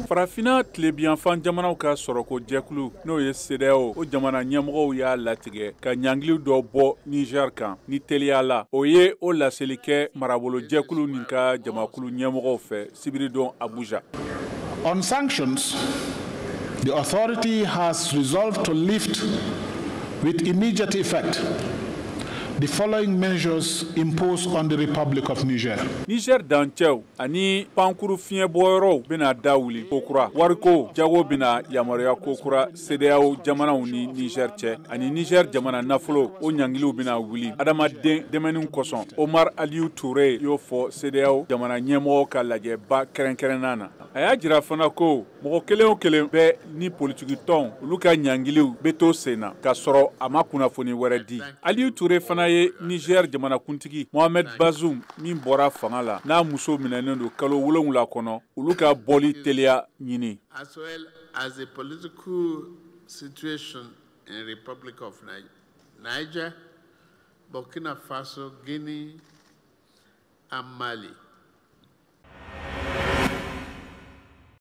Farafinna tilebiyanfan jamanaw ka sɔrɔko jɛkulu, n'o ye CEDEAO, o jamana ɲɛmɔgɔw y'a latigɛ ka ɲangili dɔ bɔ Niger kan ni teliya la. O ye o laseli kɛ marabolo jɛkulu nin ka jamakulu ɲɛmɔgɔw fɛ sibiridon Abuja. On sanctions, the authority has resolved to lift with immediate effect the following measures imposed on the Republic of Niger. Niger dancɛw ani pankuru fiɲɛbɔyɔrɔw bɛna da wuli kokura. Wariko jago bɛna yamaruya kokura CEDEAO jamanaw ni Niger cɛ, ani Niger jamana nafolo, o ɲangiliw bɛna wuli adamaden dɛmɛni kosɔn. Omar Aliou Touré y'o fɔ CEDEAO jamana ɲɛmɔgɔw ka lajɛba kɛrɛnkɛrɛnnan na. A y'a jira fana ko mɔgɔ kelen o kelen bɛɛ ni politikitɔn, olu ka ɲangiliw bɛ to sen na, k'a sɔrɔ a ma kunnafoni wɛrɛ di. Aliou Touré fana ye Niger jamanakuntigi Mohamed Bazoum min bɔra fanga la, n'a muso minɛnen don kalo 7 kɔnɔ, olu ka bɔli teliya ɲini. As well as the political situation in the Republic of Niger, Burkina Faso, Guinea and Mali.